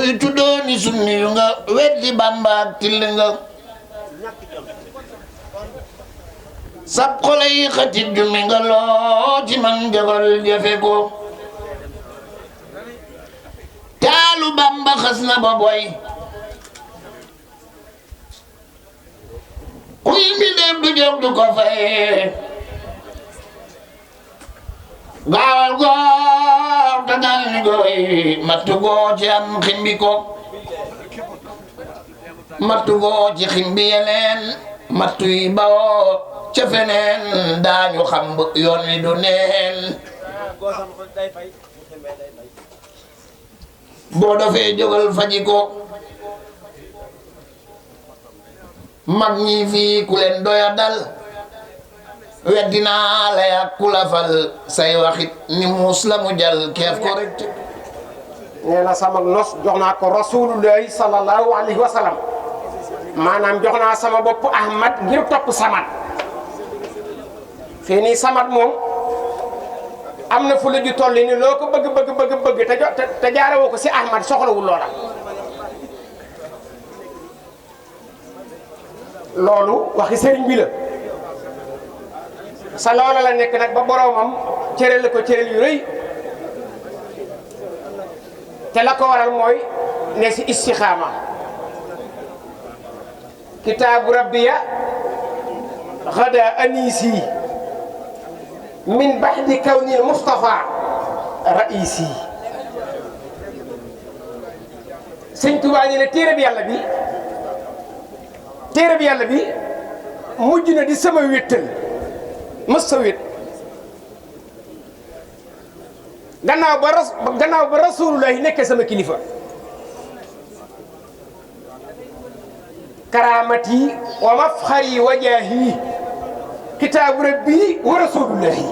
kuy tuddoo ni sunni yu nga weddi Bamba ak till nga sab xolay xatit jumi nga loo ci man jagal jafe ko taalu Bamba xas na ba boy kuy mi dem du jóg du ko fay gaawal góor te dal ni gooy mattu goo ci am ximbi ko mattu goo ci ximbi yeneen mattu yi bawoo ca feneen daañu xam yoon wi du neen boo dofee jógal faji ko mag ñi fii ku leen doya dal weddinaa la yàkku la fal say waxit ni muus la mu jal keef ko rek nee na sama nos jox naa ko rasulullahi sallallahu alayhi wa sallam maanaam jox naa sama bopp Ahmad ngir topp Samad fii nii Samad moom am na fu la ju toll ni loo ko bëgg te jaarewoo ko si Ahmad soxlawul loola loolu waxi sëriñ bi la sa loola la nekk nag ba boroomam cëral la ko cëral yu rëy te la ko waral mooy ne si istixaama kitaabu rabbiya xada anisi min baxdi kawni Mustafa raisi sëñ Tuubaa ñu ne téere bi yàlla bi mujj na di sama wéttal mës sa wét gannaaw ba rasulullahi nekk sama kilifa karamati wa mafxari wa jaahi kitaabu rabbi wa rasulullahi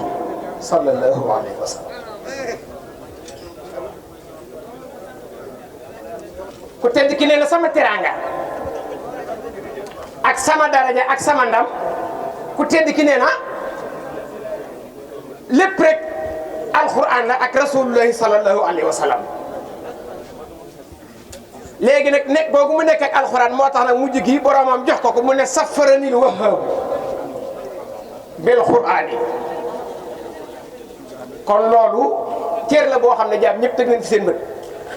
sallallahu alayhi wa sallam ku tedd ki nee na sama teraanga ak sama daraja ak sama ndam ku tedd ki nee na lépp rek alquran la ak rasulullahi sallallahu alayhi wa sallam léegi nag nekk boobu mu nekk ak alquran moo tax nag mujj gi boromam jox ko mu ne safaranil wahhab bil qur'ani kon loolu cër la boo xam ne jaam ñëpp teg nañ ci seen bët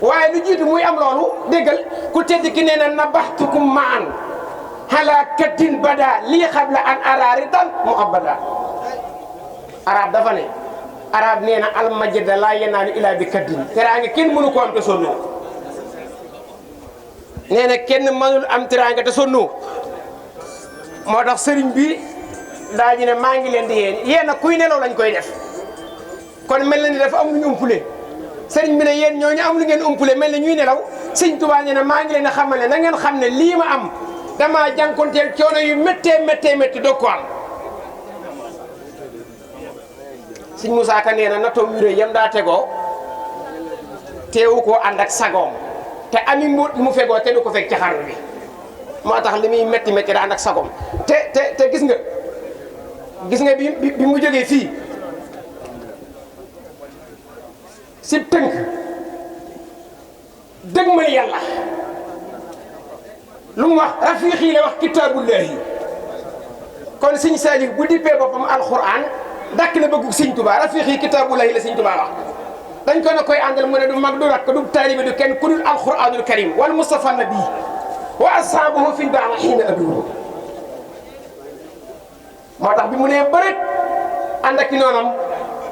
waaye lu jiitu muy am loolu déggal ku tedd ki nee na nabaxtukum maan ala katin bada lii xabla an araari dan mu abada arab dafa ne arab nee na almajida laa yenaalu ilaa bi kaddin teraanga kenn mënu ko am te sonnoo nee na kenn mënul am teraanga te sonnoo moo tax sëriñ bi daa ñu ne maa ngi leen di yéen kuy nelaw lañ koy def kon mel na ni dafa am lu ñu umpule sëriñ bi ne yéen ñooñu am lu ngeen umpule mel na ñuy nelaw sëñ Tuubaa ñu ne maa ngi leen a xamal ne na ngeen xam ne lii ma am damaa jànkonteel coono yu méttee doog ko am sëñ Moussa Ka nee na nattoom yu rëy yam daa tegoo teewu koo ànd ak sagoom te ami mbóot mu fegoo te du ko fekk ci xarnu bi moo tax li muy métti daa ànd ak sagoom te gis nga bi mu jógee fii si tënk dëgg ma yàlla lu mu wax rafiqi la wax kitaabullahi kon sëñ Saliou bu dippee boppam alquran dakk na bëggu sëñ Tuubaa rafiqi kitaabullahi la sëñ Tuubaa wax dañ ko ne koy àndal mu ne du mag du rakk du taalibe du kenn ku dul alquranul karim wal mustafa nabi wa ashabuhu fil ba'd xiina aduhu moo tax bi mu nee bërit ànd ak noonam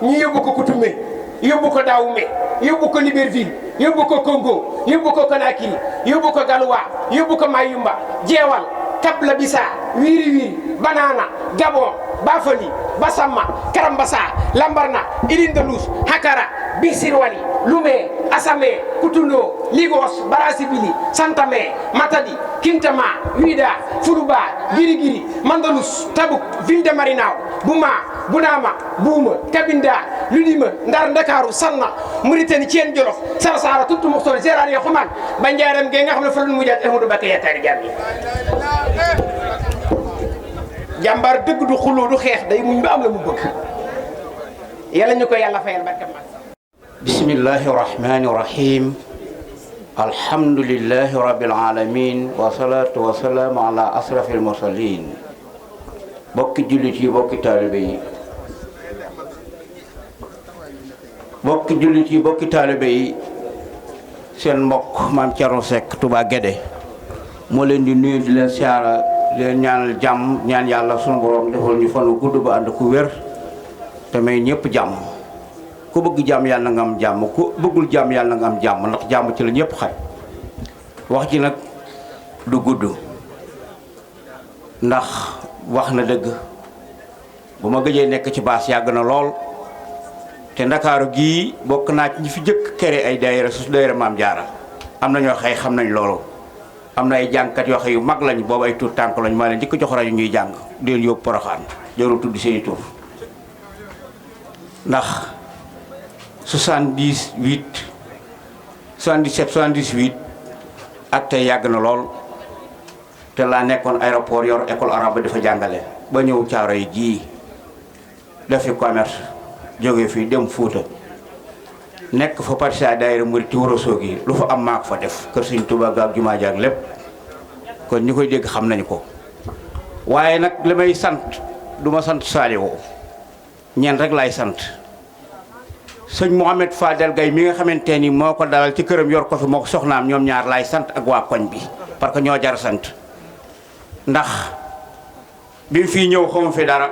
ñu yóbbu ko Coutumé yóbbu ko Dahomey yóbbu ko Libreville yóbbu ko Congo yóbbu ko Conakry yóbbu ko Galois yóbbu ko Mayumba Jeewal Kabla Bisa Wiri Wiri Banana Gabon Bafali Basamma Karambasa Lambarna Ilindelous Hakara Birsirwali Lumé Assamé Coutouno Lagos Barasibili Santame Matadi Kintama Wida Furuba Girigiri Mandalus Tabuk Ville de Marinao Bouma Bounama Bouma Kabinda Ludima Ndar Ndakaaru Sanna Mauritanie Thiène Jolof Sarsara Tutu Muxtoor Gérard yo xumaan ba njaaram ge nga xam ne fa lu mujjaat Ahmadou Bakay yattaari jàmm yi jàmbaar dëgg du xuloo du xeex day muñ ba am la mu bëgg yàlla ñu ko yàlla fayal barke ma bismillahi rahmani rahim alhamdulillahi rabbil alamin wa salatu wa salaamu ala asrafil mursalin. bokki jullit yi bokki taalibe yi seen mbokk maam Thierno Seck Touba Guédé moo leen di nuyu di leen siyaara di leen ñaanal jàmm ñaan yàlla sunu borom defal ñu fanu gudd ba ànd ku wér te may ñëpp jàmm. ku bëgg jàmm yàlla nga am jàmm ku bëggul jàmm yàlla nga am jàmm ndax jàmm ci la ñëpp xaj. wax ji nag du gudd ndax wax na dëgg bu ma gëjee nekk ci baas yàgg na lool te ndakaaru gii bokk naa ci ñi fi jëkk kere ay daayira su daayira maam jaara am na ñoo xëy xam nañ loolu. am na ay jàngkat yoo xam yu mag lañ boobu ay tuut tànk lañ maa leen jëkk jox rajo ñuy jàng di leen yóbbu Poroxaan jarul tudd seeni tur ndax 77 ak tey yàgg na lool te laa nekkoon aéroport yor école arabe dafa jàngale ba ñëw caaro yi jii dafi commerce jóge fii dem Fuuta nekk fa partisan daayira murit ci Wourossogui gi lu fa am maak fa def kër Sëñ Tuubaa gaak jumaa jaak lépp kon ñi koy dégg xam nañu ko. waaye nag li may sant du ma sant Saliou ñeen rek laay sant sëñ Mouhamed Fadel Gaye mi nga xamante ni moo ko dalal ci këram yor ko fi moo ko soxnaam ñoom ñaar laay sant ak waa koñ bi parce que ñoo jar sant ndax bi mu fii ñëw xamu fi dara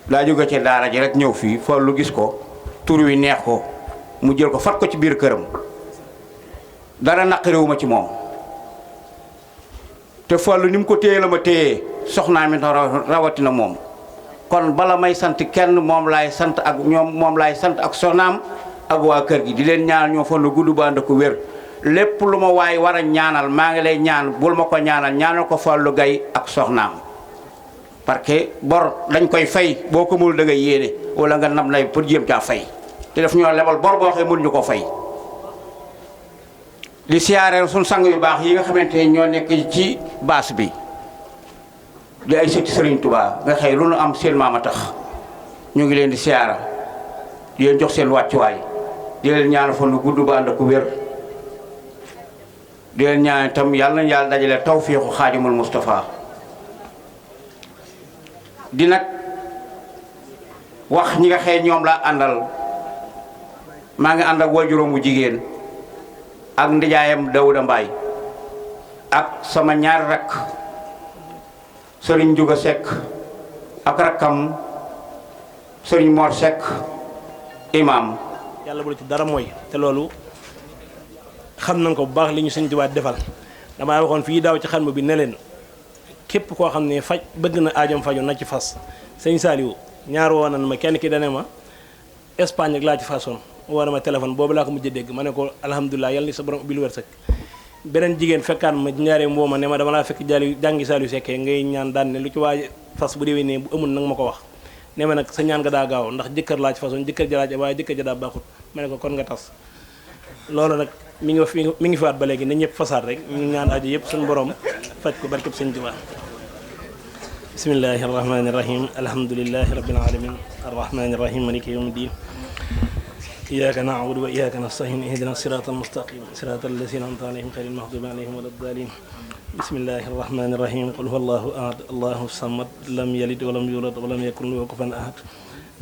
daa jóge ci daara ji rek ñëw fii fool lu gis ko tur wi neex ko mu jël ko fat ko ci biir këram dara naqariwuma ci moom te fool ni mu ko téye la ma téye soxnaa mi rawatina moom kon bala may sant kenn moom laay sant ak ñoom moom laay sant ak soxnaam ak waa kër gi di leen ñaanal ñoo fan na gudd ba ànd ko wér lépp lu ma waay war a ñaanal maa ngi lay ñaan bul ma ko ñaanal ko Fallou Gaye ak soxnaam parce que bor dañ koy fay boo ko mënul da ngay yéene wala nga nam lay pour jéem caa fay te daf ñoo lebal bor boo xam mënuñu ko fay. di siyaareel suñ sang yu baax yi nga xamante ne ñoo nekk ci baas bi di ay sëti Sëriñ Tuubaa nga xëy lu nu am seen maama tax ñu ngi leen di siyaara di leen jox seen wàccuwaay di leen ñaan fa nu gudd ba ànd ko wér di leen ñaan itam yàlla na yàlla dajale tawfiixu Xaadimul Mustafa di nag wax ñi nga xëy ñoom laa àndal maa ngi ànd ak waajuram bu jigéen ak ndijaayam Dawuda Mbaay ak sama ñaari rakk Sëriñ Juga Seck ak rakkam Sëriñ Mor Seck imam yàlla bu la ci dara mooy te loolu xam nañ ko bu baax li ñu Sëñ Tuubaa defal damaa waxoon fii daaw ci xarnu bi ne leen képp koo xam ne bëgg na aajam faju na ci fas sëñ Saliou ñaar woo nan ma kenn ki dane ma Espagne ak laa ci façon woo na ma téléphone boobu laa ko mujj dégg ma ne ko alhamdulilah yàlla ni sa borom ubbil wërsëg beneen jigéen fekkaan ma ñaaree mboo ma ne ma dama laa fekk jàngi Saliou Seckee ngay ñaan daan ne lu ci waaj fas bu déwénee bu amul nag ma ko wax ne ma nag sa ñaan nga daa gaaw ndax jëkkër laa ci façon jëkkër ja laa waaye jëkkër ja daa baaxut ma ne ko kon nga tas loolu nag mi ngi fi waat ba léegi na ñëpp fasaat rek ñu ñaan aajo yëpp suñu borom faj ko barkeb Sëñ Tuubaa bismillahi arrahmani irrahim alhamdulilahi rabbil alamin arrahmani irrahim maliki yawmi ddin iyyaka na'budu wa iyyaka nasta'in ihdina sirata almustaqim sirata alladhina an'amta alayhim ghayril maghdubi alayhim waladdallin bismillahi arrahmani irrahim qul huwallahu ahad allahu samad lam yalid walam yulad walam yakun lahu kufuwan ahad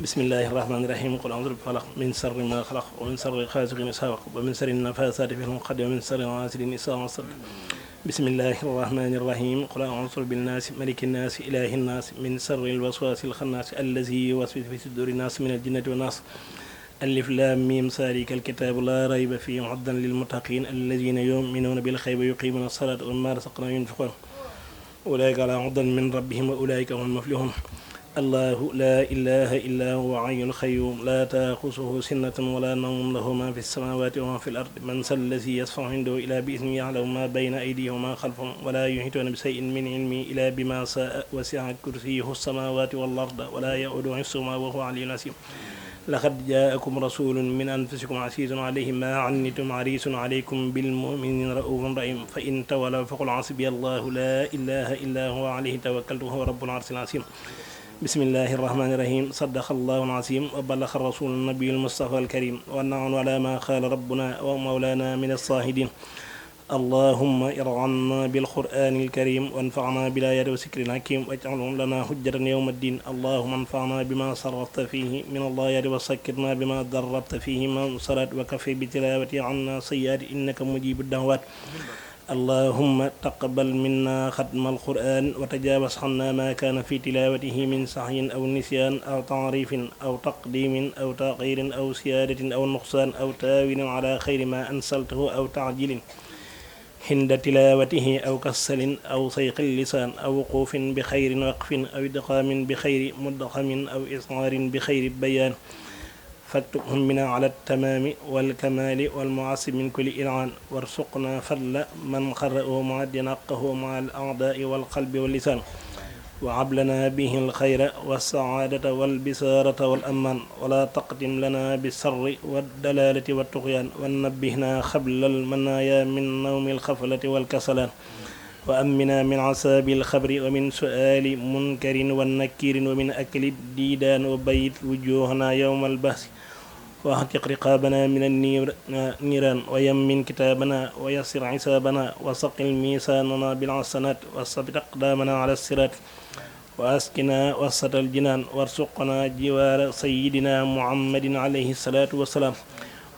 bismillahi irrahmani irrahim qul a'udhu bi falaq min sharri ma khalaq wa min sharri ghasiqin idha waqab wa min sharri nafathati fil 'uqad wa min sharri hasidin idha hasad bismillahi irrahmani irrahim qul a'udhu binnaasi maliki nnaasi ilahi nnaasi min sharri alwaswasi alkhannaasi allazi yuwaswisu fi suduri nnaasi min aljinnati wannaas alif lam mim zalika alkitabu la rayba fihi hudan lilmuttaqin allazina yu'minuna bil ghaybi wa yuqimuna as-salata wa mimma razaqnahum yunfiqun ulaika ala hudan min rabbihim wa ulaika humul muflihun allahu la ilaha illa huwa hayyul qayyum la ta'khudhuhu sinatun wa la nawmun lahu ma fi as-samawati wa ma fi al-ardi man zal ladhi yashfa'u 'indahu illa bi idhnihi ya'lamu ma bayna aydihim wa ma khalfahum wa la yuhituna bi shay'in min 'ilmihi illa bima sha'a wasi'a kursiyyuhu as-samawati wal arda wa la ya'uduhu hifdhuhuma wa huwa 'aliyyun 'azim laqad ja'akum rasulun min anfusikum 'azizun 'alayhi ma 'anittum 'harisun 'alaykum bil mu'minina ra'ufun rahim fa in tawallaw faqul 'hasbiyallahu la ilaha illa huwa 'alayhi tawakkaltu wa huwa rabbul 'arshil 'azim bismillahi irrahmani irrahim sadaqa allahu alazim wa balaxa rasul nabiyu almustafa alkarim wa naanu ala ma qaala rabbuna wa mawlana min alsahidin allahumma irhamna bilqur'ani alkarim wanfa'na bilayati wa sikri alhakim waj'alhu lana hujjatan yawma ddin allahumma anfa'na bima sarrafta fihi min allayati wa sakkirna bima darrabta fihi min salat wa kafi bitilawati anna sayyiati innaka mujibu da'wat اللهم تقبل منا ختم القرآن وتجاوز عنا ما كان في تلاوته من سعي أو نسيان أو تعريف أو تقديم أو تغيير أو سيادة أو نقصان أو تاويل على خير ما أنزلته أو تعجيل عند تلاوته أو كسل أو صيق اللسان أو وقوف بخير وقف أو إدغام بخير مدغم أو إصغار بخير بيان فاكتبهم منا على التمام والكمال والمعصم من كل إلعان وارزقنا فضل من قرأه مع نقه مع الأعداء والقلب واللسان وهب لنا به الخير والسعادة والبسارة والأمان ولا تقدم لنا بالسر والدلالة والطغيان ونبهنا قبل المنايا من نوم الخفلة والكسلان وأمنا من عذاب الخبر ومن سؤال منكر والنكير ومن أكل الديدان وبيت وجوهنا يوم البحث واعتق رقابنا من النيران ويمن كتابنا ويسر حسابنا وثقل ميزاننا بالحسنات وثبت أقدامنا على الصراط وأسكنا وسط الجنان وارزقنا جوار سيدنا محمد عليه الصلاة والسلام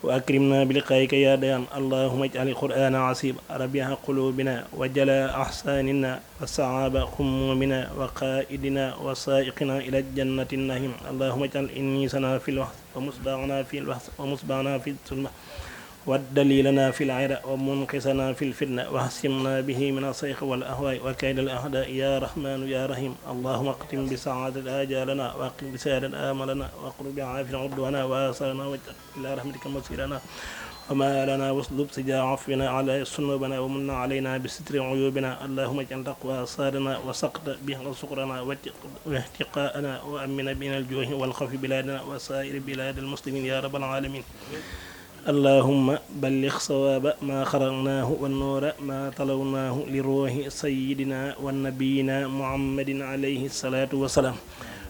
وأكرمنا بلقائك يا ديان اللهم اجعل القرآن عصيب ربيع قلوبنا وجلاء أحساننا وصعاب همومنا وقائدنا وسائقنا إلى الجنة النعيم اللهم اجعل إنيسنا في الوحث ومصبعنا في الوحث ومصبعنا في الظلمة والدليلنا في العيرة ومنقذنا في الفتنة واحسمنا به من الصيخ والأهواء وكيد الأعداء يا رحمن يا رحيم اللهم اقتم بسعادة آجالنا واقم بسعادة آملنا واقرب بعافية عدونا وآثارنا واجعل إلى رحمتك مصيرنا وما لنا واصلب سجاع عفونا على صنوبنا ومن علينا بستر عيوبنا اللهم اجعل تقوى صادنا وسقط به سقرنا واحتقاءنا وأمن بنا الجوع والخوف بلادنا وسائر بلاد المسلمين يا رب العالمين اللهم بلغ صواب ما قرأناه والنور ما تلوناه لروح سيدنا ونبينا محمد عليه الصلاة والسلام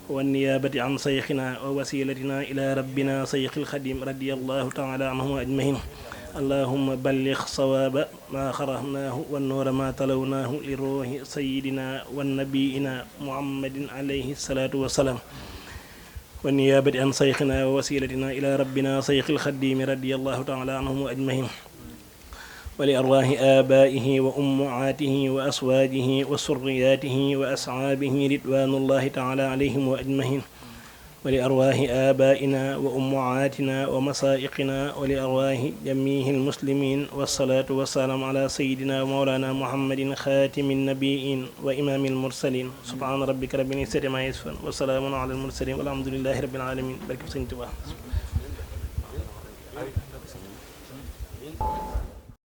والنيابة عن شيخنا ووسيلتنا إلى ربنا شيخ الخديم رضي الله تعالى عنهم أجمعين اللهم بلغ صواب ما قرأناه والنور ما تلوناه لروح سيدنا ونبينا محمد عليه الصلاة والسلام والنيابة عن شيخنا ووسيلتنا إلى ربنا شيخ الخديم رضي الله تعالى عنهم أجمعين ولأرواح آبائه وأمهاته وأزواجه وسرياته وأصحابه رضوان الله تعالى عليهم وأجمعين ولأرواح آبائنا وأمهاتنا ومصائقنا ولأرواح جميع المسلمين والصلاة والسلام على سيدنا ومولانا محمد خاتم النبيين وإمام المرسلين سبحان ربك رب العزة عما يصفون وسلام على المرسلين والحمد لله رب العالمين بركة سيدنا